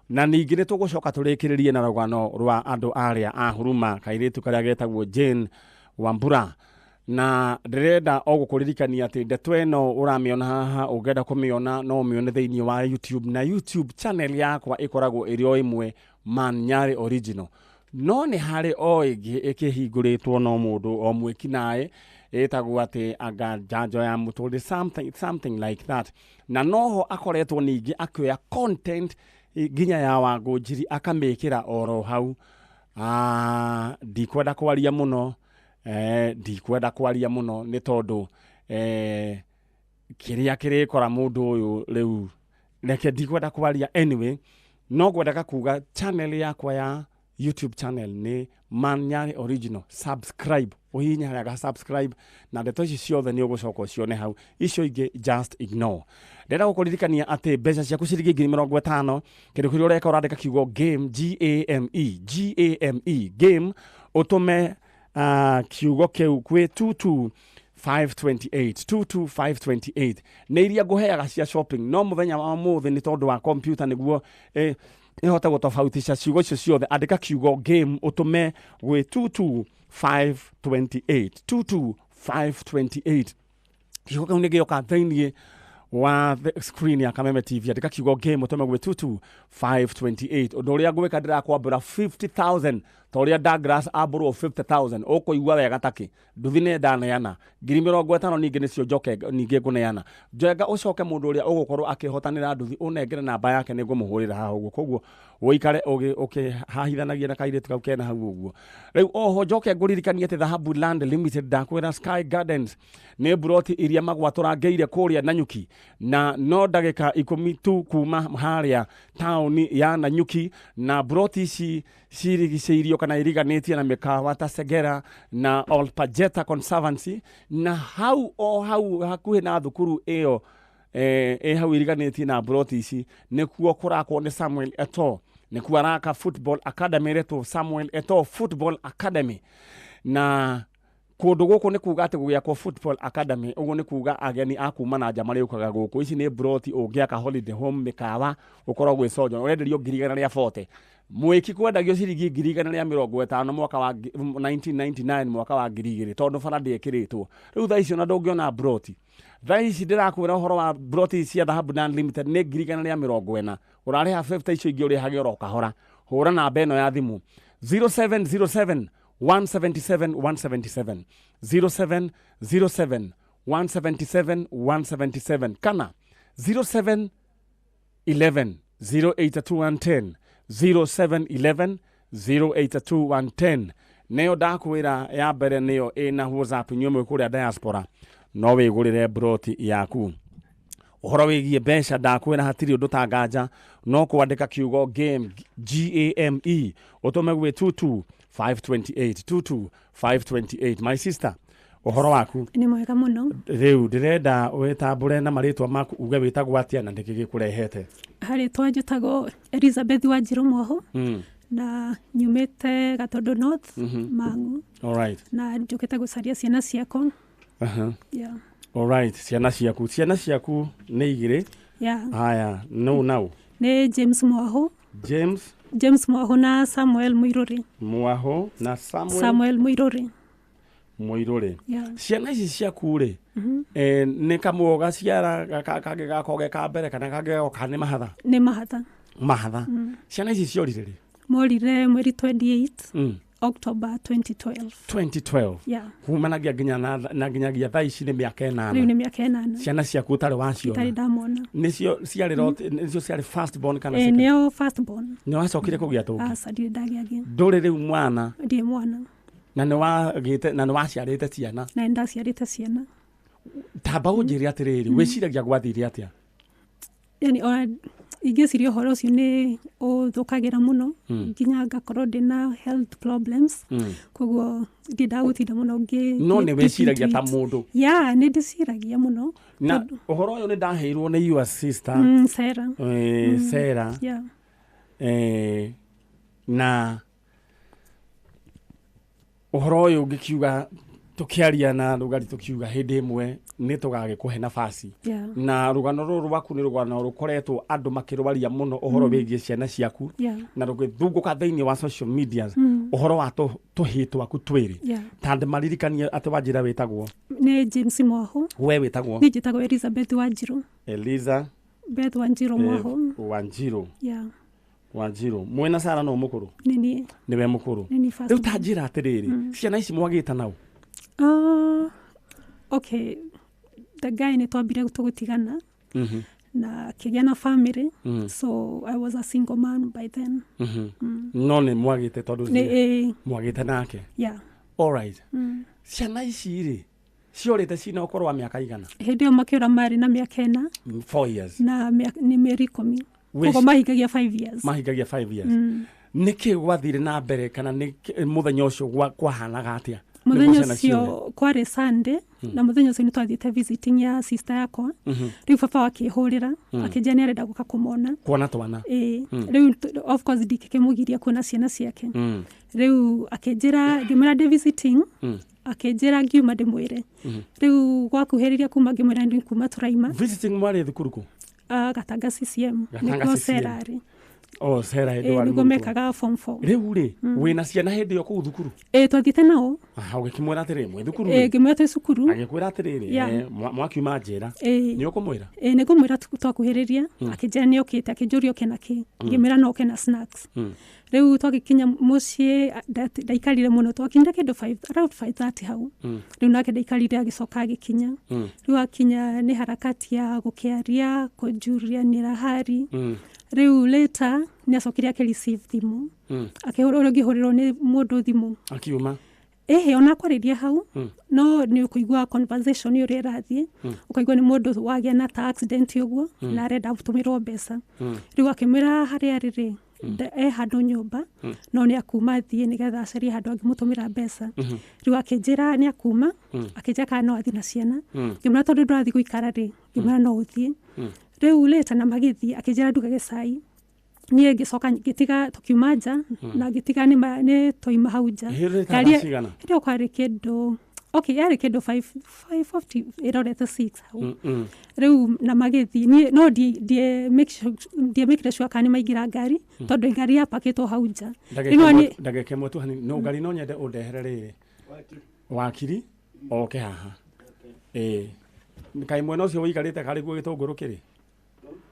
Na ningĩ nĩ tũgũcoka tũrĩkĩrĩrie na rũgano rwa andũ arĩa a Huruma, kairĩtu karĩa getagwo Jane Wambura. Na ndĩrenda o gũkũririkania atĩ ndeto ĩno ũramĩona haha, ũngĩenda kũmĩona no ũmĩone thĩinĩ wa YouTube, na YouTube channel yakwa ĩkoragwo ĩrĩ o ĩmwe, Man Nyarĩ Original. No nĩ harĩ o ĩngĩ ĩkĩhingũrĩtwo no mũndũ o mwĩkinaĩ, ĩtagwo atĩ anga njanjo ya mũtũrĩre, something, something like that. Na noho akoretwo ningĩ akĩoya content nginya ya Wangũnjiri akamĩkĩra oro hau. Ah, ndikwenda kwaria mũno, ndikwenda kwaria mũno nĩ tondũ kĩrĩa kĩrĩkora mũndũ ũyũ rĩu, reke ndikwenda kwaria anyway, no ngwendaga kuga channel yakwa ya YouTube channel nĩ Man Nyarĩ Original. Subscribe, ũhihinye harĩa ga subscribe, na ndeto ici ciothe nĩ ũgũcoka ũcione hau. Icio ingĩ just ignore. Ndĩrenda gũkũririkania atĩ mbeca ciaku ciringi 50,000, kĩndũ kĩrĩa ũreka ũrandĩka kiugo game, G A M E, G A M E, game, ũtũme kiugo kĩu kwĩ 22528, 22528. Nĩ iria ngũheaga cia shopping, no mũthenya wa ũmũthĩ nĩ tondũ wa computer nĩguo ĩhote gũtofautisha ciugo icio ciothe, andĩka kiugo game ũtũme gwĩ 22528, 22528. Kiugo kĩu nĩ gĩoka thĩinĩ wa the screen ya Kameme TV. Andĩka kiugo game ũtũme gwĩ 22528. Ũndũ ũrĩa ngwĩka, ndĩrakwambũra 50,000 ta ũrĩa Douglas ambũrwo 50,000. Ũkũigua wega takĩ nduthi nĩ ndaneana 50,000, ningĩ nĩcio njoke ningĩ ngũneana njenga. Ũcoke mũndũ ũrĩa ũgũkorwo akĩhotanĩra nduthi ũnengere namba yake, nĩ ngũmũhũrĩra haha ũguo. Koguo ũikare ũkĩhahithanagia na kairĩtu kau kena hau ũguo. Rĩu oho njoke ngũririkanie atĩ Dhahabu Land Limited, ndakwĩra Sky Gardens nĩ mburoti iria magwatũrangĩire kũrĩa Nanyuki, na no ndagĩka 10 tu kuma harĩa taũni ya Nanyuki. Na mburoti ici cirigicĩirio kana iriganĩtie na mĩkawa ta Segera na Olpajeta Conservancy, na hau o hau hakuhĩ na thukuru ĩyo ĩ hau iriganĩtie na mburoti ici nĩkuo kũrakwo nĩ Samuel Eto'o. Nĩkuo araka football academy ĩretwo Samuel Eto'o Football Academy. Na kũndũ gũkũ nĩ kuga atĩ gũgĩakwo football academy ũguo nĩ kuga ageni a kuma na nja marĩũkaga gũkũ. Ici nĩ mburoti ũngĩaka holiday home, mĩkawa ũkorwo gwĩconjo. Ũrenderio 140,000, mwĩki kwendagio ciringi 150,000 mwaka wa 1999, mwaka wa 2000, tondũ bara ndĩekĩrĩtwo. Rĩu thaa icio na ndũngĩona mburoti. Thaa ici ndĩrakwĩra ũhoro wa mburoti cia Dhahabu Land Limited nĩ 140,000, ũrarĩha 50, icio ingĩ ũrĩhage oro kahora. Hũra namba ĩno ya thimũ, 0707 177 177, 0707 177 177, kana 07 11 082 110, 0711 082 110. Nĩyo ndakwĩra ya mbere, nĩyo ĩna WhatsApp. Inyuĩ mwĩ kũrĩa diaspora no wĩgũrĩre mburoti yaku. Ũhoro wĩgiĩ mbeca, ndakwĩra hatirĩ ũndũ ta nganja, no kwandĩka kiugo game, GAME, ũtũme gwĩ 22528, 22528. My sister, ũhoro waku? Nĩ mwega mũno. Rĩu ndĩrenda wĩtambũre na marĩtwa maku, uge wĩtagwo atĩa na nĩkĩ gĩkũrehete. Harĩtwa njĩtagwo Elizabeth Wanjirũ Mwahu na nyumĩte Gatondo North, Mang'u. Na njũkĩte gũcaria ciana ciakwa. Yeah. Alright, ciana ciaku nĩ igĩrĩ? Yeah. Haya, no now. Nĩ James Mwahu. James. James Mwahu na Samuel Mũirũrĩ. Mwahu na Samuel, Samuel Mũirũrĩ. Mũirũrĩ. Yeah. Ciana ici ciaku rĩ, nĩ kamwe ũgaciara kangĩ gakorwo ge ka mbere kana kangĩ gagoka nĩ mahatha? Nĩ mahatha. Mahatha. Ciana ici ciorire rĩ? Morire mweri 28 October 2012. 2012? Yeah. Kumanagia nginya na nginyagia thaa ici nĩ mĩaka Rĩu 8. Nĩ mĩaka 8. Ciana ciaku ũtarĩ waciona? Itarĩ ndamona. Nĩcio ciarĩ nĩcio ciarĩ first born kana second? Nĩo first born. Nĩ wacokire kũgĩa tũngĩ? Aca, ndirĩ ndagĩa. Ndũrĩ rĩu mwana? Ndirĩ mwana. Na nĩ wagĩte na nĩ waciarĩte ciana? Na nĩ ndaciarĩte ciana. Tamba ũnjĩre atĩrĩrĩ, wĩciragia gwathire atĩa? Yani ona ingĩciria ũhoro ũcio nĩ ũthũkagĩra mũno nginya ngakorwo ndĩna health problems, koguo ndiendaga gũtinda mũno ngĩ No nĩ ngĩ- wĩciragia ta tweet. mũndũ? Yeah, nĩ ndĩciragia mũno. Na ũhoro ũyũ nĩ ndaheirwo nĩ your sister. Sarah. Sarah. Yeah. Na ũhoro ũyũ ngĩkiuga Tukiaria na rugari tukiuga hindi imwe ni tugagikuhe nafasi. Na rugano ruru rwaku ni rugano rukoretwo andu makirwaria muno uhoro wigie ciana ciaku. Na rugithunguka thiini wa social media uhoro wa tuhii twaku twiri. Ta ndĩmaririkanie atĩ Wanjira wĩtagwo nĩ James Mwahu. We wĩtagwo? Niĩ njĩtagwo Elizabeth Wanjiru. Elizabeth Wanjiru Mwahu. Wanjiru. Wanjiru. Mwena Sara no mũkũrũ? Nĩ niĩ. Nĩwe mũkũrũ. Rĩu ta njĩra atĩrĩrĩ, ciana ici mwagĩte nao? Okay, the guy nĩ twambire tũgũtigana na kĩgĩa na family. So I was a single man by then. No nĩ mwagĩte tondũ mwagĩte nake. Yeah. All right. Ciana ici rĩ ciorĩte cina ũkũrũ wa mĩaka igana? Hĩndĩ ĩyo makĩũra marĩ na mĩaka 4. 4 years. Na nĩ mĩeri 10. Koguo mahingagia 5 years. Mahingagia 5 years. Nĩkĩ gwathire na mbere kana nĩ mũthenya ũcio kwahanaga atĩa? Mũthenya ũcio kwarĩ Sunday na mũthenya ũcio nĩ twathiĩte visiting ya sister yakwa. Rĩu baba akĩhũrĩra akĩnjĩra nĩ arenda gũka kũmona. Kuona twana. Rĩu of course ndingĩkĩmũgiria kuona ciana ciake. Rĩu akĩnjĩra ngĩmwĩra ndĩ visiting, akĩnjĩra ngiuma ndĩmwĩre. Rĩu gwakuhĩrĩria kuma ngĩmwĩra nĩ kuma tũraima. Visiting mwarĩ thukuru kũ? Gatanga CCM. Nĩkuo Sera arĩ. Oh, Sera hĩndĩ warĩ nĩguo mekaga form 4. Rĩu rĩ wĩna ciana hĩndĩ ĩyo kũu thukuru? Twathiĩte nao. Ũgĩkĩmwĩra atĩrĩrĩ mwĩ thukuru? Ngĩmwĩra twĩ cukuru. Agĩkwĩra atĩrĩrĩ mwakiuma njĩra nĩ ũkũmwĩra? Nĩ ngũmwĩra twakuhĩrĩria. Akĩnjĩra nĩ okĩte, akĩnjũria oke na kĩ. Ngĩmwĩra no oke na snacks. Rĩu twagĩkinya mũciĩ ndaikarire mũno, twakinyire kĩndũ around 5:30 hau. Rĩu nake ndaikarire agĩcoka agĩkinya. Rĩu akinya nĩ harakati ya gũkĩaria, kũnjũrianĩra hari. Rĩu later nĩ acokire akĩ receive thimũ. Akĩhũrĩrwo ũrĩa ũngĩhũrĩrwo nĩ mũndũ thimũ. Akiuma? Ĩhĩ ona kwarĩria hau no nĩ ũkũigua conversation ũrĩa ĩrathiĩ, ũkaigua nĩ mũndũ wagĩa na ta accident ũguo na arenda gũtũmĩrwo mbeca. Rĩu akĩmwĩra harĩa arĩ rĩ e handũ nyũmba no nĩ akuma athiĩ nĩgetha acarie handũ angĩmũtũmĩra mbeca. Rĩu akĩnjĩra nĩ akuma, akĩnjĩra kana no athiĩ na ciana. Ngĩmwĩra tondũ ndũrathiĩ gũikara rĩ, ngĩmwĩra no ũthiĩ. Rĩu later na magĩthiĩ akĩnjĩra ndugage cai. Niĩ ngĩcoka ngĩtiga tũkiuma nja na ngĩtiga nĩ twaima hau nja. Ngari hĩndĩ ĩyo kwarĩ kĩndũ okay yarĩ kĩndũ 5:50 ĩrorete 6 hau. Rĩu na magĩthiĩ niĩ no ndiemĩkire sure kana nĩ maingĩra ngari tondũ ngari yapakĩtwo hau nja. Ndagĩka ĩmwe tu hanini, no ngari no nyende ũndehere rĩrĩ wakiri oke haha. Kaĩ mwena ũcio ũikarĩte karĩ guo gĩtũngũrũ kĩrĩ?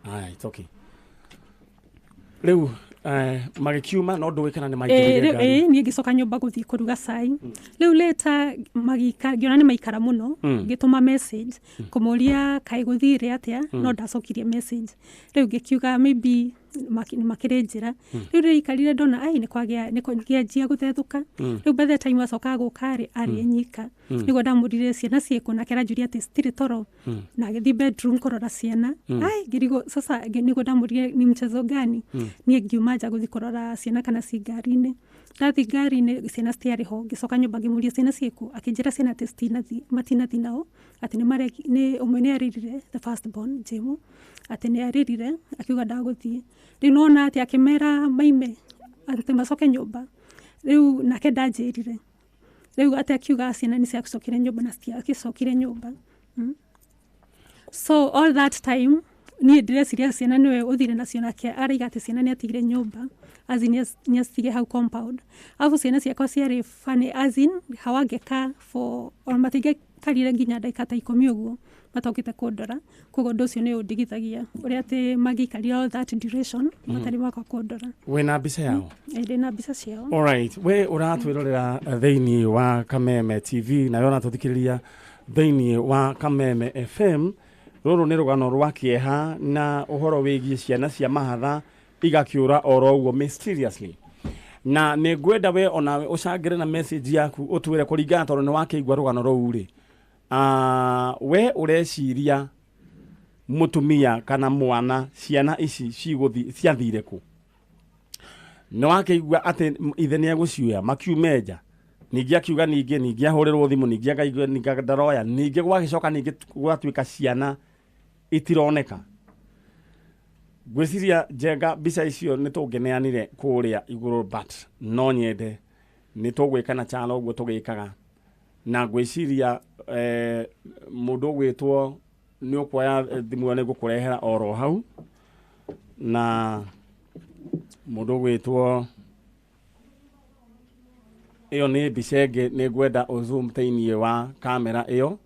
Aya, it's okay. Rĩu magĩkiuma no ndũĩ kana nĩ maingĩrire ngari? Niĩ ngĩcoka nyũmba gũthiĩ kũruga cai. Rĩu later ngĩona nĩ maikara mũno, ngĩtũma message kũmũria kaĩ gũthire atĩa, no ndacokirie message. Rĩu ngĩkiuga maybe makĩrĩ njĩra. Rĩu rĩrĩa ikarire ndona ai nĩ kwagĩa nĩ kwanjia gũthethũka. Rĩu by the time acoka gũka rĩ arĩ nyika. Nĩguo ndamũrire ciana ciĩkũ nake aranjũria atĩ citirĩ toro. Na agĩthiĩ bedroom kũrora ciana. Ai ngĩrigwo sasa nĩguo ndamũrire ni mchezo gani. Niĩ ngiuma nja gũthiĩ kũrora ciana kana ci ngari-inĩ. Ndathiĩ ngari-inĩ ciana citiarĩ ho. Ngĩcoka nyũmba ngĩmũria ciana ciĩkũ, akĩnjĩra ciana atĩ matinathiĩ nao, atĩ nĩ ũmwe nĩ arĩrire, the first born Jemu, atĩ nĩ arĩrire akiuga ndagũthiĩ. Rĩu nona atĩ akĩmera maime atĩ macoke nyũmba. Rĩu nake ndanjĩrire. Rĩu atĩ akiuga ciana nĩ ciacokire nyũmba na citiacokire nyũmba. So all that time niĩ ndĩreciria ciana nĩwe ũthire nacio nake araiga atĩ ciana nĩ atigire nyũmba as in nĩ acitige hau compound. Alafu ciana ciakwa ciarĩ funny as in hawangĩka for ona matingĩkarire nginya ndagĩka ta 10 ũguo matokĩte kũndora. Koguo ũndũ ũcio nĩ ũndigithagia ũrĩa atĩ mangĩikarire all that duration matarĩ maka kũndora. Wĩna mbica yao? Ndĩ na mbica ciao. All right, we ũratwĩrorera thĩinĩ wa Kameme TV nawe ũratũthikĩrĩria thĩinĩ wa Kameme FM. Rũrũ nĩ rũgano rwa kĩeha na ũhoro wĩgiĩ ciana cia mahatha igakĩũra oro ũguo mysteriously. Na nĩ ngwenda we onawe ũcangĩre na message yaku ũtwĩre kũringana tondũ nĩ wakĩigua rũgano rũu rĩ. We ũreciria mũtumia kana mwana ciana ici cigũthi ciathire kũ? Nĩ wakĩigua atĩ ithe nĩ egũciũya makiume nja. Ningĩ akiuga ningĩ ahũrĩrwo thimũ ningĩ akaigua ningĩ ndaroya ningĩ gwagĩcoka ningĩ gwatuĩka ciana itironeka. Ngwĩciria Njenga mbica icio nĩ tũngĩneanire kũrĩa igũrũ but no nyende nĩ tũgwĩka na chalo ũguo tũgĩkaga Na ngwĩciria mũndũ ũgwĩtwo nĩ ũkuoya thimũ ĩyo nĩ ngũkũrehera oro hau, na mũndũ ũgwĩtwo ĩyo nĩ mbica ĩngĩ nĩ ngwenda ũzoom thĩinĩ wa kamera ĩyo.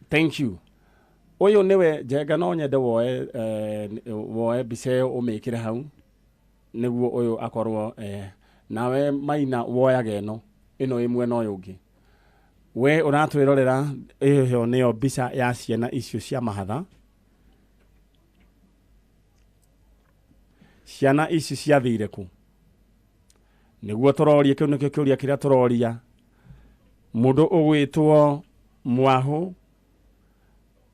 Thank you. Ũyũ nĩwe Njenga, no nyende woe woe mbica ĩyo ũmĩkĩre hau nĩguo ũyũ akorwo nawe Maina woyaga ĩno ĩno ĩ mwena ũyũ ũngĩ. We ũratwĩrorera, ĩyo nĩyo mbica ya ciana icio cia mahatha. Ciana ici ciathire kũ? Nĩguo tũroria, kĩu nĩkĩo kĩũria kĩrĩa tũroria. Mũndũ ũgwĩtwo Mwahũ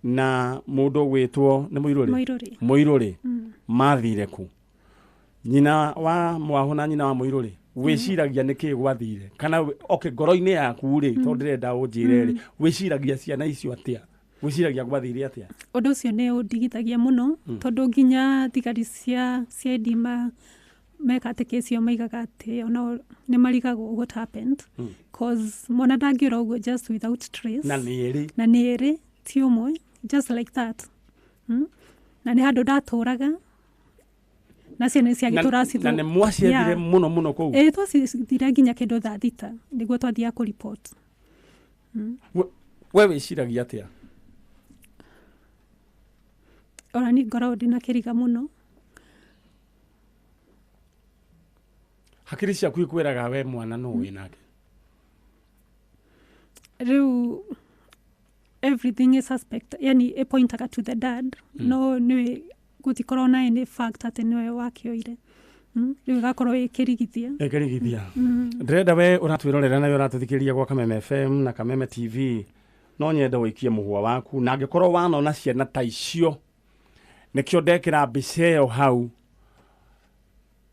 na mũndũ ũgwĩtwo nĩ Mũirũrĩ. Mũirũrĩ. Mũirũrĩ mathire kũ? Nyina wa Mwahũ na nyina wa Mũirũrĩ, wĩciragia nĩkĩ gwathire? Kana okay, ngoro-inĩ yaku rĩ, tondũ ndĩrenda ũnjĩre rĩ, wĩciragia ciana icio atĩa? Wĩciragia gwathire atĩa? Ũndũ ũcio nĩ ũndigithagia mũno, tondũ nginya thigari cia CID meka atĩ kesi ĩyo maigaga atĩ ona nĩ marigagwo what happened, cause mwana ndangĩũra ũguo just without trace. Na nĩ ĩrĩ. Na nĩ ĩrĩ, ti ũmwe, just like that. Na nĩ handũ ndatũraga na ciana ciagĩtũra. Na nĩ mwaciethire mũno mũno kũu? Ĩĩ, twacithire nginya kĩndũ thaa 6 nĩguo twathiaga kũripot. We wĩciragia atĩa? Ona niĩ ngoragwo ndĩna kĩriga mũno. Hakiri ciaku ikwĩraga we mwana no wĩ nake? Rĩu everything is suspect, yani ĩpointaga to the dad, no nĩ gũtikorwo na any fact atĩ nĩwe wakĩoire. Rĩu ĩgakorwo ĩkĩrigithia. Ĩkĩrigithia. Ndĩrenda we ũratwĩrorera nawe ũratũthikĩrĩria gwa Kameme FM na Kameme TV, no nyende ũikie mũhwa waku, na angĩkorwo wanona ciana ta icio, nĩkĩo ndekĩra mbica ĩyo hau,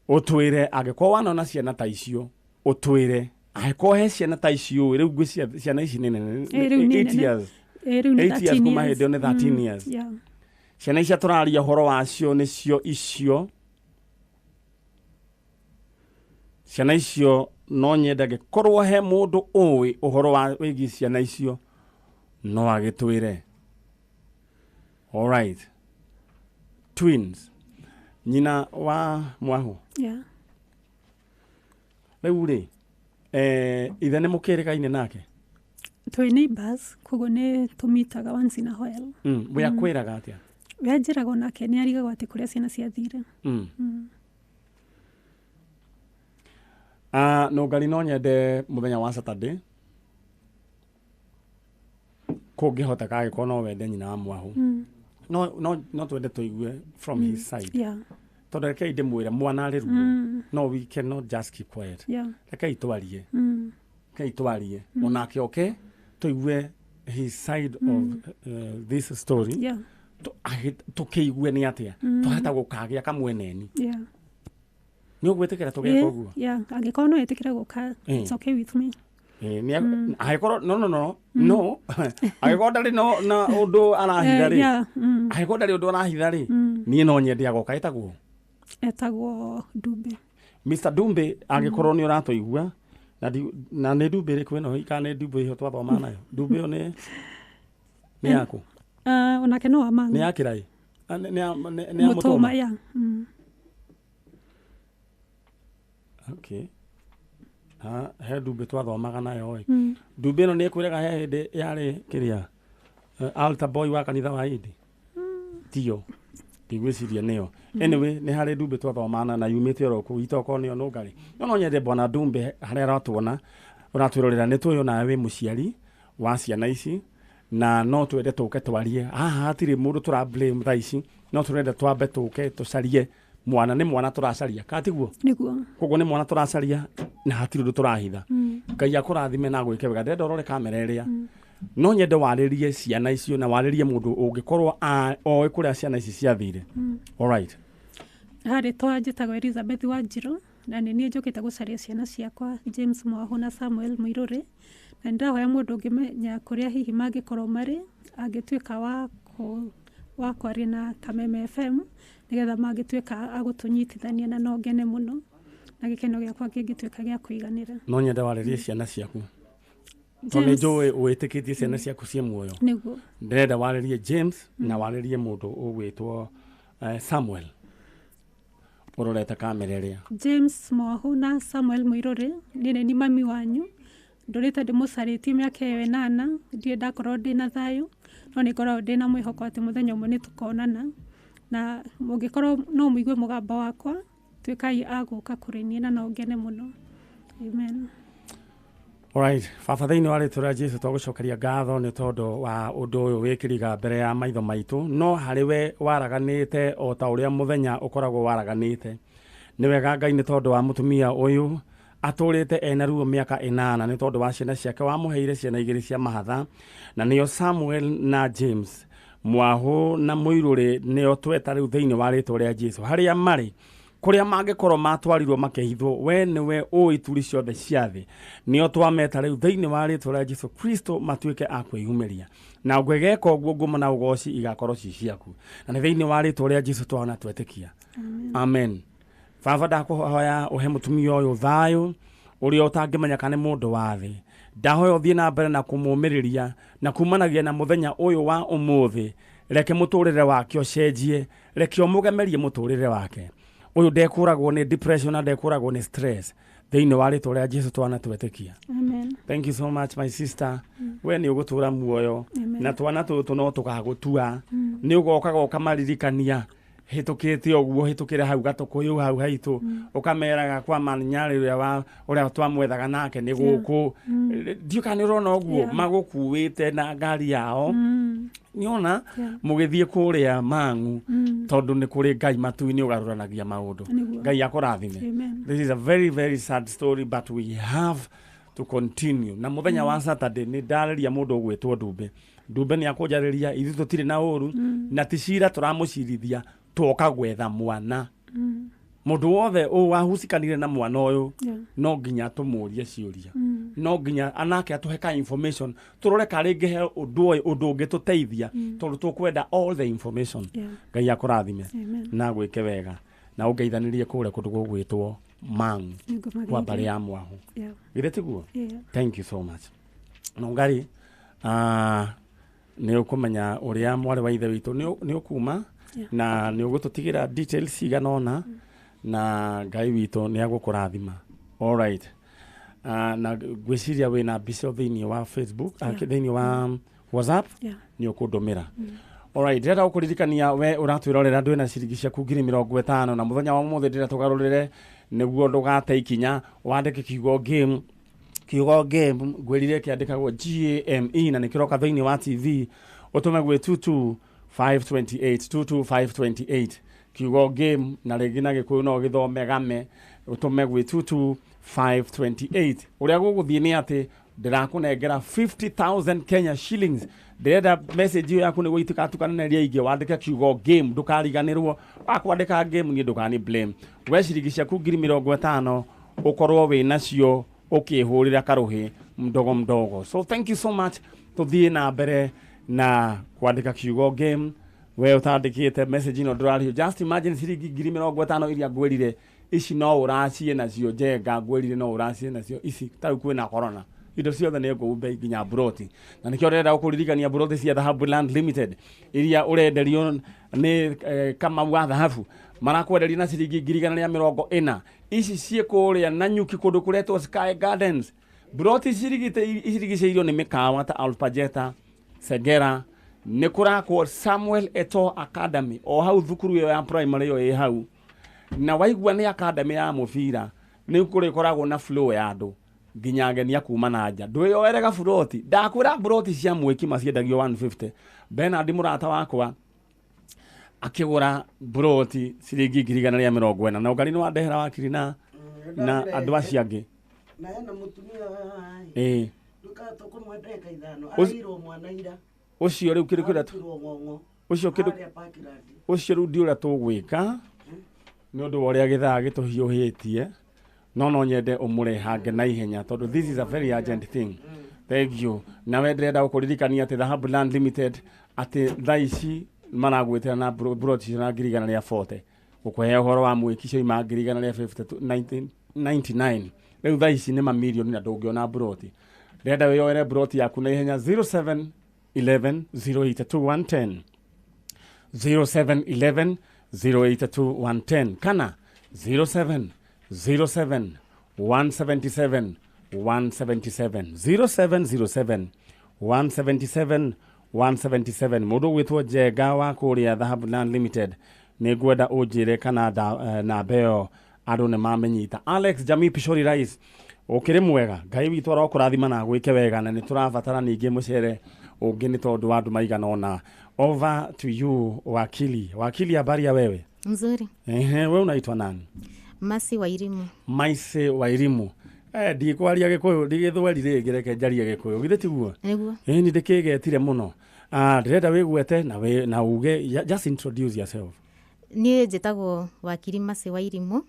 ũtwĩre angĩkorwo wanona ciana ta icio, ũtwĩre angĩkorwo he ciana ta icio. Rĩu ngwĩciria ciana ici nĩ nene. Ĩ, rĩu nĩ 8 nene. years. Ĩ, rĩu nĩ 8 years 13 kuma years. hĩndĩ ĩyo nĩ 13 years. Ciana icia tũraria ũhoro wacio nĩcio icio. Ciana icio no nyende angĩkorwo he mũndũ ũĩ ũhoro wa wĩgiĩ ciana icio no agĩtwĩre. Alright, twins, nyina wa Mwahu. Rĩu rĩ, ithe nĩ mũkĩrĩgaine nake? Twĩ neighbors, koguo nĩ tũmitaga once in a while. We akwĩraga atĩa? We anjĩraga onake nĩ arigagwo atĩ kũrĩa ciana ciathire. Ah, nũngari no nyende mũthenya wa Saturday kũngĩhoteka, angĩkorwo no wende nyina wa Mwahu, no twende tũigue from his side, tondũ rekei ndĩmwĩre, mwana arĩ ruo. No, we cannot just keep quiet. Rekei twarie. Rekei twarie onake oke tũigue his side of this story. Tũkĩigue nĩ atĩa twahota gũkagĩa kamweneni. Nĩ ũgwĩtĩkĩra tũgeka ũguo? Yeah, angĩkorwo no ĩtĩkĩre gũka, it's okay with me. Angĩkorwo no angĩkorwo ndarĩ no na ũndũ arahitha rĩ, angĩkorwo ndarĩ ũndũ arahitha rĩ, niĩ no nyende agoka. Ĩtagwo? Etagwo Ndumbe. Mr Dumbe, angĩkorwo nĩ ũratũigua, na nĩ Ndumbe ĩrĩkũ ĩno, kana nĩ Ndumbe ĩyo twathoma nayo? Ndumbe ĩyo nĩ yaku? Onake no wa Nĩ Mang'u. ya Kĩrai? Ah, nĩ ya Mũtũma. Mũtũma? Yeah. Okay. Ha, he Ndumbe twathomaga nayo ĩ. Ndumbe ĩno nĩ ĩkwĩraga he hĩndĩ yarĩ kĩrĩa altar boy wa kanitha wa Indi? Tio, ndigwĩciria nĩyo. Anyway, nĩ harĩ Ndumbe twathomana na yumĩte oro kũu itokorwo nĩyo nũngarĩ. No nyende bwana Ndumbe harĩa aratuona ũratwĩrorera, nĩ tũĩ onawe wĩ mũciari wa ciana ici, na no twende tũke twarie haha. Hatirĩ mũndũ tũra blame thaa ici, no tũrenda twambe tũke tũcarie mwana. Nĩ mwana tũracaria, kana tiguo? Nĩguo. Koguo nĩ mwana tũracaria na hatirĩ ũndũ tũrahitha. Ngai akũrathime na gwĩke wega. Ndĩrenda ũrore kamera ĩrĩa. No nyende warĩrie ciana icio na warĩrie mũndũ ũngĩkorwo oĩ kũrĩa ciana ici ciathire. Alright. Harĩtwa njĩtagwo Elizabeth Wanjirũ, na nĩ niĩ njũkĩte gũcaria ciana ciakwa, James Mwahu na Samuel Mũirũrĩ, na nĩ ndĩrahoya mũndũ ũngĩmenya kũrĩa hihi mangĩkorwo marĩ angĩtuĩka wa kwaria na Kameme FM nĩgetha mangĩtuĩka a gũtũnyitithania, na no ngene mũno na gĩkeno gĩakwa kĩngĩtuĩka gĩa kũiganĩra. No nyende warĩrie ciana ciaku. Tondũ nĩ njũĩ wĩtĩkĩtie ciana ciaku ciĩ muoyo. Nĩguo. Ndĩrenda warĩrie James na warĩrie mũndũ ũgwĩtwo Samuel ũrorete kamera ĩrĩa. James Mwahu na Samuel Muiruri, niĩ nĩ mami wanyu. Ndũrĩte ndĩmũcarĩtie mĩaka ĩyo 8, ndirĩ ndakorwo ndĩna thayũ, no nĩ ngoragwo ndĩna mwĩhoko atĩ mũthenya ũmwe nĩ tũkonana. Na mũngĩkorwo no mũigue mũgambo wakwa, tuĩkai a gũka kũrĩ niĩ na no ngene mũno. Amen. Alright, baba thĩinĩ wa rĩtwa rĩa Jesu twagũcokeria ngatho nĩ tondũ wa ũndũ ũyũ wĩkĩriga mbere ya maitho maitũ, no harĩ we waraganĩte o ta ũrĩa mũthenya ũkoragwo waraganĩte. Nĩ wega Ngai nĩ tondũ wa mũtumia ũyũ atũrĩte ena ruo mĩaka 8 nĩ tondũ wa ciana ciake, wamũheire ciana 2 cia mahatha, na nĩo Samuel na James. Mwahu na Muiruri nĩo tweta rĩu thĩinĩ wa rĩtwa rĩa Jesu. Harĩa marĩ, kũrĩa mangĩkorwo matwarirwo makĩhithwo, we nĩwe ũĩ ituri ciothe cia thĩ. Nĩo twameta rĩu thĩinĩ wa rĩtwa rĩa Jesu Kristo matuĩke a kwĩyumĩria. Na ũngĩgeka ũguo, ngumo na ũgoci igakorwo ci ciaku. Na nĩ thĩinĩ wa rĩtwa rĩa Jesu twana twetĩkia. Amen. Baba, ndakũhoya ũhe mũtumia ũyũ thayũ ũrĩa ũtangĩmenya kana nĩ mũndũ wa thĩ. Ndahoya ũthiĩ na mbere na kũmũmĩrĩria na kumanagia na mũthenya ũyũ wa ũmũthĩ. Reke mũtũrĩre wake ũcenjie, reke ũmũgemerie mũtũrĩre wake. Ũyũ ndekũragwo nĩ depression na ndekũragwo nĩ stress. Thĩinĩ wa rĩtwa rĩa Jesu twana twetĩkia. Amen. Thank you so much my sister. We nĩ ũgũtũra muoyo na twana tũtũ no tũgagũtua. Nĩ ũgokaga ũkamaririkania hĩtũkĩte ũguo, hĩtũkĩre hau gatũkũyũ hau haitũ, ũkameraga kwa manyarĩ ũrĩa twamwethaga nake nĩ gũkũ. Ndiũ kana nĩ ũrona ũguo magũkuĩte na ngari yao. Nĩona mũgĩthiĩ kũrĩa Mang'u, tondũ nĩ kũrĩ Ngai matu-inĩ ũgarũranagia maũndũ. Ngai akũrathime. This is a very very sad story, but we have to continue. Na mũthenya wa Saturday nĩ ndarĩria mũndũ ũgwĩtwo Ndumbe. Ndumbe nĩ akũnjarĩria, ithuĩ tũtirĩ na ũru, na ti cira tũramũcirithia, twoka gwetha mwana. Mũndũ wothe wahucikanire na mwana ũyũ, no nginya tũmũrie ciũria. No nginya anake atũhe ka information, tũrore ka rĩngĩ he ũndũ ũyũ, ũndũ ũngĩtũteithia, tondũ tũkwenda all the information. Ngai akũrathime na gwĩke wega na ũngeithanĩrie kũrĩa kũndũ gũgwĩtwo Mang'u kwa mbarĩ ya Mwahu. Githĩ tiguo? Thank you so much. Nongari, nĩ ũkũmenya ũrĩa mwarĩ wa ithe witũ nĩ ũkuma na nĩ ũgũtũtigĩra details cigana ũna, na Ngai witũ nĩ agũkũrathima. All right. Na ngwĩciria wĩna mbica thĩinĩ wa Facebook, thĩinĩ wa WhatsApp, nĩ ũkũndũmĩra. Alright, ndĩrenda gũkũririkania we ũratwĩrorera ndwĩna ciringi ciaku 50,000, na mũthenya wa ũmũthĩ ndĩrenda tũgarũrĩre nĩguo ndũgate ikinya, wandĩke kiugo game. Kiugo game ngwĩrire kĩandĩkagwo GAME na nĩkĩroka thĩinĩ wa TV, ũtũme gwĩ 22528, 22528, kiugo game, na rĩngĩ na Gĩkũyũ no gĩthome game, ũtũme gwĩ 22528. Ũrĩa gũgũthiĩ nĩ atĩ ndĩrakũnengera 50,000 Kenya shillings. Ndĩrenda message ĩyo yaku nĩguo itikatukane na iria ingĩ, wandĩke kiugo game, ndũkariganĩrwo. Wakwandĩka game niĩ ndũkani blame. We ciringi ciaku 50,000 ũkorwo wĩ nacio ũkĩhũrĩra karũhĩ mdogo mdogo. So thank you so much. Tũthiĩ na mbere na kwandĩka kiugo game. We ũtandĩkĩte message ĩno ndũrarĩhio. Just imagine ciringi 50,000 iria ngwĩrire ici no ũracie nacio njenga, ngwĩrire no ũracie nacio ici. Ta rĩu kwĩna corona, indo ciothe nĩ ngũu bei nginya mburoti, na nĩkĩo ndĩrenda gũkũririkania mburoti cia Dhahabu Land Limited iria ũrenderio nĩ Kamau wa Dhahabu, marakwenderia na ciringi 140,000. Ici ciĩ kũrĩa Nanyuki kũndũ kũretwo Sky Gardens. Mburoti cirigicĩirio nĩ mĩkawa ta Alpajeta, Segera, nĩ kũrakwo Samuel Eto'o Academy o hau thukuru ĩyo ya primary ĩyo ĩ hau, na waigua nĩ academy ya mũbira, nĩ kũrĩkoragwo na flow ya andũ nginya ageni a kuma na nja. Ndwĩyoere gaburoti, ndakwĩra buroti cia mwĩkima ciendagio 150. Bernard mũrata wakwa akĩgũra buroti ciringi 140,000, na ũngari nĩ wandehera wakiri na andũ acio angĩ. Na hena mũtumia haha ĩ ndũkatũkũmwe ndagĩka 5 arairwo mwana ira. Ũcio rĩu kĩndũ kĩrĩa Arutirwo ng'ong'o. Ũcio kĩndũ Harĩa Parkland. Ũcio rĩu ndi ũrĩa tũgwĩka nĩ ũndũ wa ũrĩa gĩthaa gĩtũhiũhĩtie, no nyende ũmũrehange na ihenya tondũ this is a very urgent thing. Thank you. Nawe ndĩrenda gũkũririkania atĩ Dhahabu Land Limited atĩ thaa ici maragwĩtĩra na broti icio na 140,000, gũkũhe ũhoro wa mwĩki cioima 150 99. Rĩu thaa ici nĩ mamirioni na ndũngĩona broti. Ndĩrenda wĩyoere broti yaku na ihenya. 07 11 082 110, 0711 082 110 kana 07 07 177 177, 0707 177 177. Mũndũ ũgwĩtwo Njenga wa kũrĩa Dhahabu Land Limited, nĩ ngwenda ũnjĩre kana namba ĩyo andũ nĩ mamenyita. Alex Jamii Pishori Rice, ũkĩrĩ mwega? Ngai witũ arokũrathima na gwĩke wega, na nĩ tũrabatara ningĩ mũcere ũngĩ nĩ tondũ wa andũ maigana ũna. Over to you, wakili. Wakili, habari ya wewe? Mzuri. Ehe, we unaitwa nani? Masi Wairimu. Maise Wairimu. Ndikwaria Gĩkũyũ, ndigĩthweri rĩngĩ, reke njarie Gĩkũyũ, githĩ tiguo? Nĩguo. Ĩĩ, nĩ ndĩkĩgetire mũno. Ndĩrenda wĩgwete na na uge, just introduce yourself. Niĩ njĩtagwo wakiri Masi Wairimu.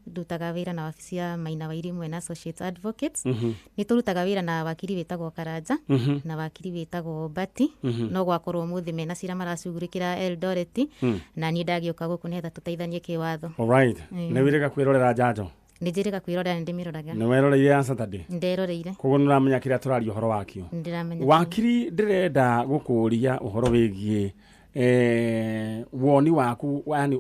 Ndutaga wĩra na wabici ya Maina Wairimu and Associates Advocates. Nĩ tũrutaga wĩra na wakiri wĩtagwo Karanja na wakiri wĩtagwo Bati, no gwakorwo ũmũthĩ mena cira maracugurĩkĩra Eldoret, na niĩ ndagĩũka gũkũ nĩgetha tũteithanie kĩwatho. Alright. Nĩ wĩrĩga kwĩrorera njanjo? Nĩ njĩrĩga kwĩrorera, nĩ ndĩmĩroraga. Nĩ weroreire ya Saturday? Nderoreire. Koguo nĩ ũramenya kĩrĩa tũraria ũhoro wakĩo? Nĩ ndĩramenya. Wakiri, ndĩrenda gũkũria ũhoro wĩgiĩ woni waku, yani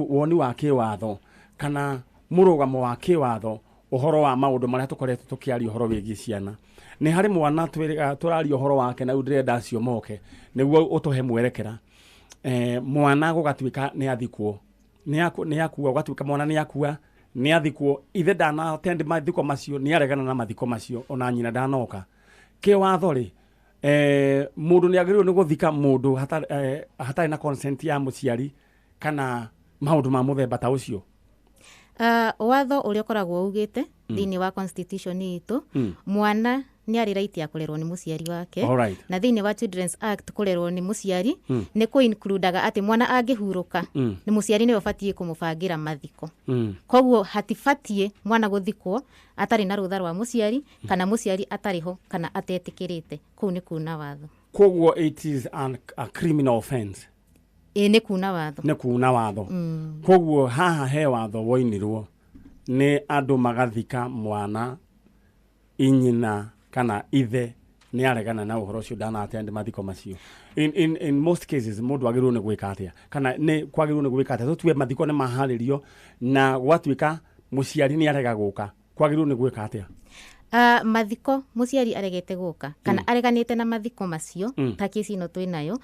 woni wa kĩwatho kana mũrũgamo wa kĩwatho ũhoro wa maũndũ marĩa tũkoretwo tũkĩaria ũhoro wĩgiĩ ciana. Nĩ harĩ mwana tũraria ũhoro wake na rĩu ndĩrenda acio moke nĩguo ũtũhe mwerekera. Mwana gũgatuĩka nĩ athikwo, nĩ akua, gũgatuĩka mwana nĩ akua, nĩ athikwo, ithe ndana attend mathiko macio, nĩ aregana na mathiko macio, ona nyina ndanoka. Kĩwatho rĩ, mũndũ nĩ agĩrĩirwo nĩ gũthika mũndũ hatarĩ na consent ya mũciari kana maũndũ ma mũthemba ta ũcio? Watho ũrĩa ũkoragwo ugĩte thĩinĩ wa constitution itũ, mwana nĩ arĩ right ya kũrerwo nĩ mũciari wake. Na thĩinĩ wa Children's Act, kũrerwo nĩ mũciari nĩ kũ-includaga atĩ mwana angĩhurũka, nĩ mũciari nĩwe ũbatiĩ kũmũbangĩra mathiko. Koguo hatibatiĩ mwana gũthikwo atarĩ na rũtha rwa mũciari, kana mũciari atarĩ ho, kana atetĩkĩrĩte. Kũu nĩ kuna watho. Koguo it is a criminal offense? Ĩ, nĩ kuna watho. Nĩ kuna watho. Koguo haha he watho woinirwo nĩ andũ magathika mwana, inyina kana ithe nĩ aregana na ũhoro ũcio, ndana attend mathiko macio. In most cases, mũndũ agĩrĩirwo nĩ gwĩka atĩa, kana nĩ kwagĩrĩirwo nĩ gwĩka atĩa? Tũtue mathiko nĩ maharĩrio na gwatuĩka mũciari nĩ arega gũka, kwagĩrĩirwo nĩ gwĩka atĩa? Mathiko mũciari aregete gũka kana areganĩte na mathiko macio, ta kesi ĩno twĩ nayo,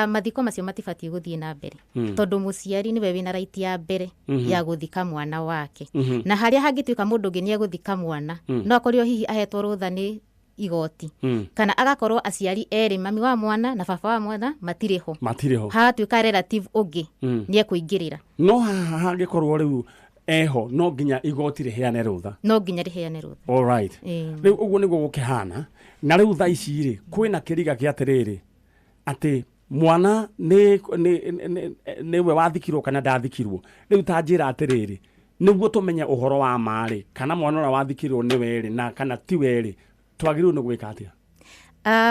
mathiko macio matibatiĩ gũthiĩ na mbere, tondũ mũciari nĩwe wĩna right ya mbere ya gũthika mwana wake. Na harĩa hangĩtuĩka mũndũ ũngĩ nĩ egũthika mwana, no akorirwo hihi ahetwo rũtha nĩ igoti, kana agakorwo aciari erĩ, mami wa mwana na baba wa mwana, matirĩ ho. Matirĩ ho. Hagatuĩka relative ũngĩ nĩ ekũingĩrĩra. No haha hangĩkorwo rĩu eho, no nginya igoti rĩheane rũtha? No nginya rĩheane rũtha. Alright. Ĩĩ. Rĩu ũguo nĩguo gũkĩhana. Na rĩu thaa ici rĩ, kwĩna kĩriga gĩa atĩrĩrĩ, atĩ mwana nĩwe wathikirwo kana ndathikirwo. Rĩu ta njĩra atĩrĩrĩ, nĩguo tũmenye ũhoro wa ma rĩ, kana mwana ũrĩa wathikirwo nĩwe rĩ na kana tiwe rĩ, twagĩrĩirwo nĩ gwĩka atĩa?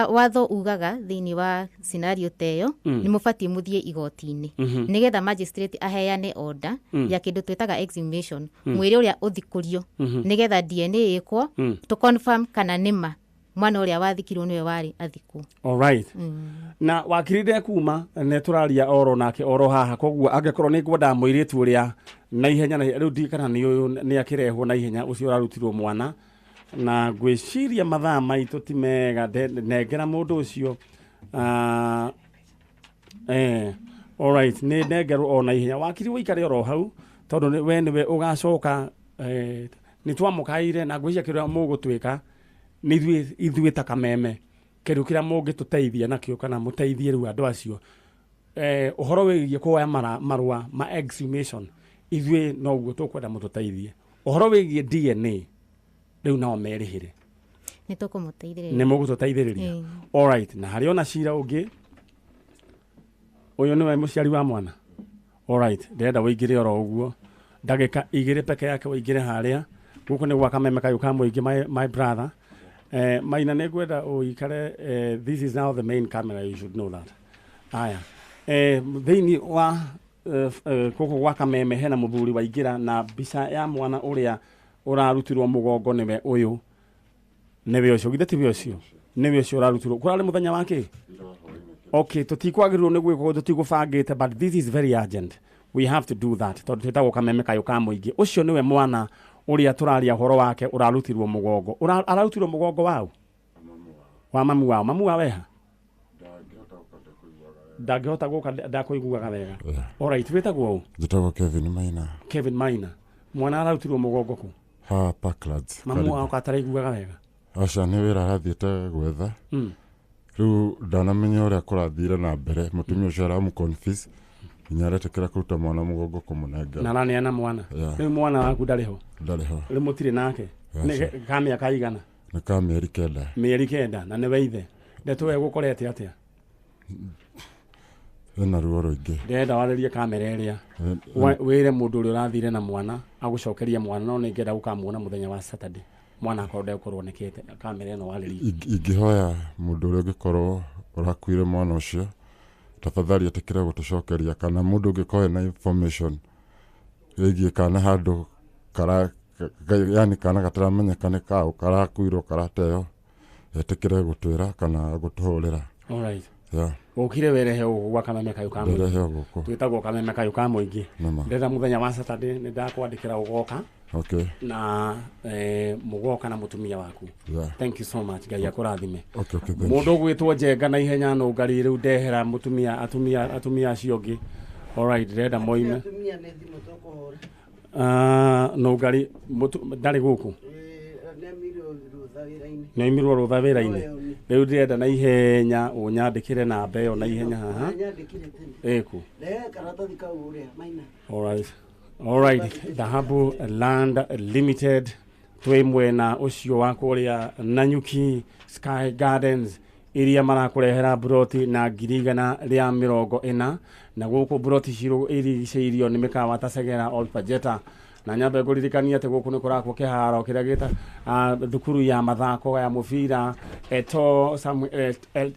Watho ugaga thĩinĩ wa scenario ta ĩyo, nĩ mũbatiĩ mũthiĩ igoti-inĩ nĩgetha magistrate aheane order ya kĩndũ twĩtaga exhumation, mwĩrĩ ũrĩa ũthikũrio, nĩgetha DNA ĩkwo to confirm kana nĩma mwana ũrĩa wathikirwo nĩwe warĩ athikwo. Alright. Na wakiri ndekuma, nĩ tũraria oro nake oro haha, koguo angĩkorwo nĩ ngwendaga mũirĩtu ũrĩa na ihenya, na rĩu ndiũĩ kana nĩ ũyũ nĩ akĩrehwo na ihenya, ũcio ũrarutirwo mwana, na ngwĩciria mathaa maitũ ti mega. Nengera mũndũ ũcio. Alright, nĩ ndengerwo o na ihenya. Wakiri, ũikare oro hau, tondũ we nĩwe ũgacoka. Nĩ twamũkaire na ngwĩciria kĩrĩa mũgũtwĩka nĩ ithuĩ ta Kameme, kĩndũ kĩrĩa mũngĩtũteithia nakĩo kana mũteithie rĩu andũ acio, ũhoro wĩgiĩ kuoya marũa ma exhumation, ithuĩ noguo tũkwenda mũtũteithie. Ũhoro wĩgiĩ DNA rĩu nao merĩhĩre. Nĩ tũkũmũteithĩrĩria. Nĩ mũgũtũteithĩrĩria? Ĩĩ. Alright. Na harĩ ona cira ũngĩ, ũyũ nĩwe mũciari wa mwana. Alright, ndĩrenda ũingĩre oro ũguo ndagĩka 2 peke yake, ũingĩre harĩa gũkũ nĩ gwa Kameme kayũ ka mũingĩ. My brother, Maina, nĩ ngwenda ũikare. This is now the main camera, you should know that. Aya, thĩinĩ wa gũkũ gwa Kameme hena mũthuri waingĩra na mbica ya mwana ũrĩa ũrarutirwo mũgongo, nĩwe ũyũ. Nĩwe ũcio, githĩ tiwe ũcio? Nĩwe ũcio ũrarutirwo. Kũrarĩ mũthenya wa kĩ? Okay, tũtikwagĩrĩirwo nĩ gwĩka ũguo, tũtigũbangĩte, but this is very urgent. We have to do that tondũ twĩtagwo Kameme Kayũ ka Mũingĩ. Ũcio nĩwe mwana ũrĩa tũraria ũhoro wake ũrarutirwo mũgongo. Ararutirwo mũgongo waũ? Wa mamu wao. Mamu wao eha? Ndangĩhota gũka ndakũiguaga wega. Alright, wĩtagwo ũ? Njĩtagwo Kevin Maina. Kevin Maina. Mwana ararutirwo mũgongo kũ? Ha Parklands. Mamu wao kataraiguaga wega. Aca nĩ wĩra arathiĩte gwetha. Rĩu ndanamenya ũrĩa kũrathire na mbere, mũtumia ũcio aramũ-confuse nginya aretĩkĩra kũruta mwana mũgongo kũmũnengera. Na araneana mwana. Yeah. Rĩu mwana waku ndarĩ ho? Ndarĩ ho. Rĩu mũtirĩ nake? Nĩ ka mĩaka igana? Nĩ ka mĩeri 9. Mĩeri 9 na nĩwe ithe. Ndeto ĩyo ĩgũkorete atĩa? Ĩna ruo rũingĩ. Ndĩrenda warĩrie kamera ĩrĩa. Wĩre mũndũ ũrĩa ũrathire na mwana agũcokerie mwana, no nĩngĩenda gũkamuona mũthenya wa Saturday. Mwana akorwo ndegũkorwo onekete kamera ĩno warĩrie. Ingĩhoya mũndũ ũrĩa ũngĩkorwo ũrakuire mwana ũcio tafadhali etĩkĩre gũtũcokeria, kana mũndũ ũngĩkorwo ena information ĩgiĩ kana handũ kara yani kana gataramenyeka nĩ kaũ karakuirwo karateo, etĩkĩre gũtwĩra kana gũtũhũrĩra. Alright. Yeah. Ũkire werehe ũguo gwa Kameme Kayũ ka Mũingĩ. Nderehe gũkũ. Twĩtagwo Kameme Kayũ ka Mũingĩ. Nĩma. Ndĩrenda mũthenya wa Saturday nĩ ndakwandĩkĩra ũgoka. Okay. Na mũgoka na mũtumia waku. Yeah. Thank you so much. Ngai akũrathime. Okay, okay, thank you. Mũndũ ũgwĩtwo Njenga na ihenya nũngari rĩu ndehera mũtumia atumia acio angĩ. Alright, ndĩrenda moime. Atumia nĩ thimũ tũkũhũra. Nũngari ndarĩ gũkũ. Nĩaimirwo rũtha wĩra-inĩ. Nĩaimirwo rũtha wĩra-inĩ. Rĩu ndĩrenda na ihenya ũnyandĩkĩre namba ĩyo na ihenya haha. Nyandĩkire tene. Ĩkũ. Rehe karatathi kau ũrĩa Maina. Alright. Alright, Dhahabu Land Limited twĩ mwena ũcio wa kũrĩa Nanyuki Sky Gardens iria marakũrehera mburoti na 140,000 na gũkũ mburoti irigicĩirio nĩ mĩkawa ta Segera Old Pajeta. Na nyambe ngũririkanie atĩ gũkũ nĩ kũrakwo kĩharo kĩrĩa gĩta thukuru ya mathako ya mũbira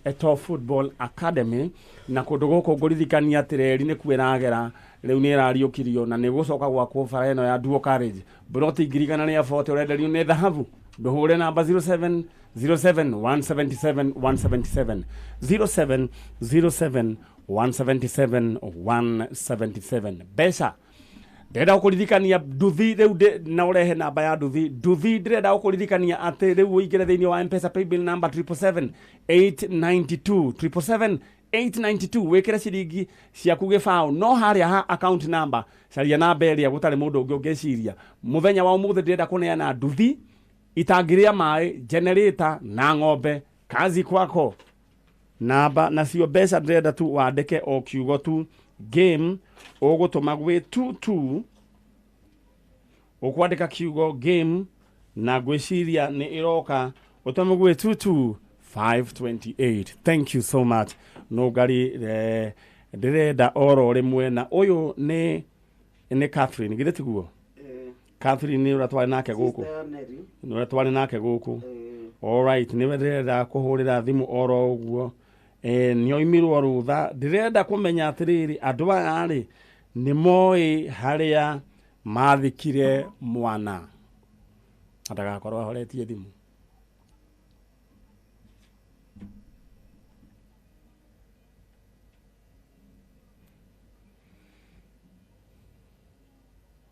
Eto Football Academy, na kũndũ gũkũ ngũririkania atĩ reri nĩkuo ĩragera rĩu nĩ ĩrariũkirio na nĩ gũcoka gwakwo bara ĩno ya Duo Carriage. Mburoti 140,000 ũrenderio nĩ Dhahabu. Ndũhũre namba 07 07 177 177 07 07 177 177. Mbeca ndĩrenda gũkũririkania nduthi rĩu na ũrehe namba ya nduthi. Nduthi ndĩrenda gũkũririkania atĩ rĩu ũingĩre thĩinĩ wa M-Pesa paybill number 777 892 777 892 wĩkĩre ciringi ciaku gĩbaũ, no harĩa ha account number caria namba ĩrĩa gũtarĩ mũndũ ũngĩ ũngĩciria. Mũthenya wa ũmũthĩ ndĩrenda kũneana nduthi itangĩrĩa maĩ, generator na ng'ombe. Kazi kwako. Namba nacio mbeca ndĩrenda tu wandĩke o kiugo tu game, ũgũtũma gwĩ 22 ũkwandĩka kiugo game na ngwĩciria nĩ ĩroka ũtũme gwĩ 22 528. Thank you so much. Nũngari ndĩrenda oro rĩmwe na ũyũ nĩ Catherine, githĩ tiguo? Catherine nĩ ũrĩa twarĩ nake gũkũ. Nĩ ũrĩa twarĩ nake gũkũ. Alright, nĩwe ndĩrenda kũhũrĩra thimũ oro ũguo. Nĩoimirwo rũtha. Ndĩrenda kũmenya atĩrĩrĩ, andũ aya rĩ nĩ moĩ harĩa mathikire mwana. Ndagakorwo ahoretie thimũ.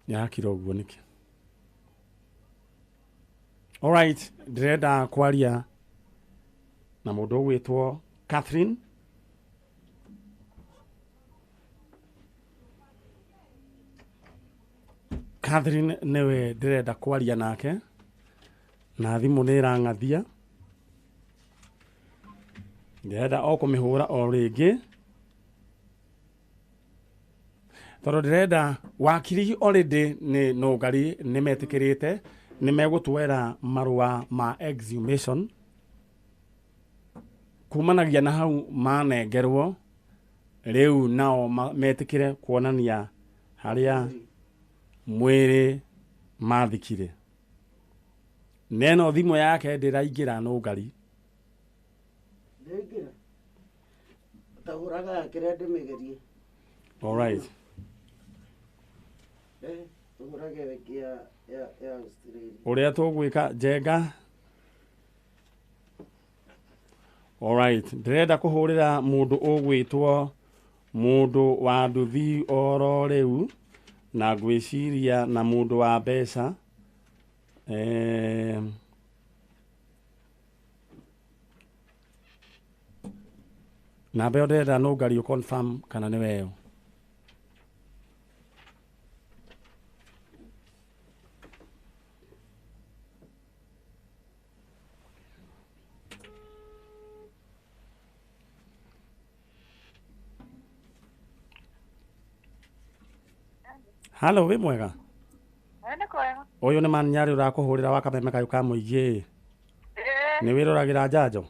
Nĩakira ũguo nĩkĩ? Alright, ndĩrenda kwaria na mũndũ ũgwĩtwo Catherine. Catherine nĩwe ndĩrenda kwaria nake na thimũ nĩ ĩrang'athia. Ndĩrenda o kũmĩhũra o rĩngĩ tondũ ndĩrenda wakiri already nĩ nũngari nĩ metĩkĩrĩte nĩ megũtwera marũa ma exhumation kumanagia na hau manengerwo rĩu nao metĩkĩre kuonania harĩa mwĩrĩ mathikire. Neno thimũ yake ndĩraingĩra nũngari. Ndĩraingĩra. Tahũraga kĩrĩa ndĩmĩgerie. All right. Tũhũrage ĩngĩ ya Australia. Ũrĩa tũgwĩka Njenga Alright, ndĩrenda kũhũrĩra mũndũ ũgwĩtwo mũndũ wa nduthi oro rĩu na ngwĩciria na mũndũ wa mbeca namba ĩyo ndĩrenda nũngari confirm kana nĩ weyo. Halo, wĩ mwega? Nĩ kwega. Ũyũ nĩ Manyarĩ ũrakũhũrĩra wa Kameme kayũ ka mũingĩ. Nĩ wĩroragĩra njanjo?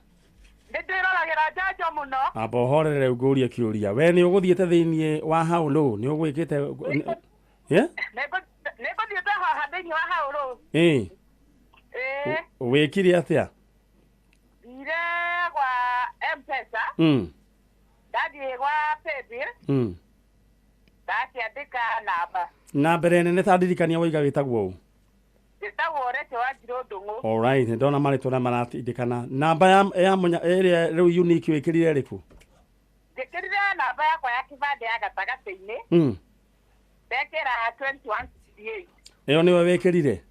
Nĩ ndĩroragĩra njanjo mũno. Amba ũhorere rĩu ngũrie kĩũria. We nĩ ũgũthiĩte thĩiniĩ wa haũlũ? Nĩ ũgwĩkĩte? Nĩ ngũthiĩte haha thĩiniĩ wa haũlũ. Ĩĩ. Wĩkire atĩa? Thire gwa M-Pesa. Ndathiĩ gwa Paybill. Ndakĩandĩka namba. Na mbere nene ta ndirikania waiga wĩtagwo ũ? Njĩtagwo Rachel Wanjirũ Ndung'u. Alright, ndona marĩtwa na maratindĩkana. Namba ya ĩrĩa rĩu unique wĩkĩrire ĩrĩkũ? Njĩkĩrire namba yakwa ya kĩbandĩ ya gatagatĩ-inĩ. Ndekĩra 2168. Ĩyo nĩwe wĩkĩrire?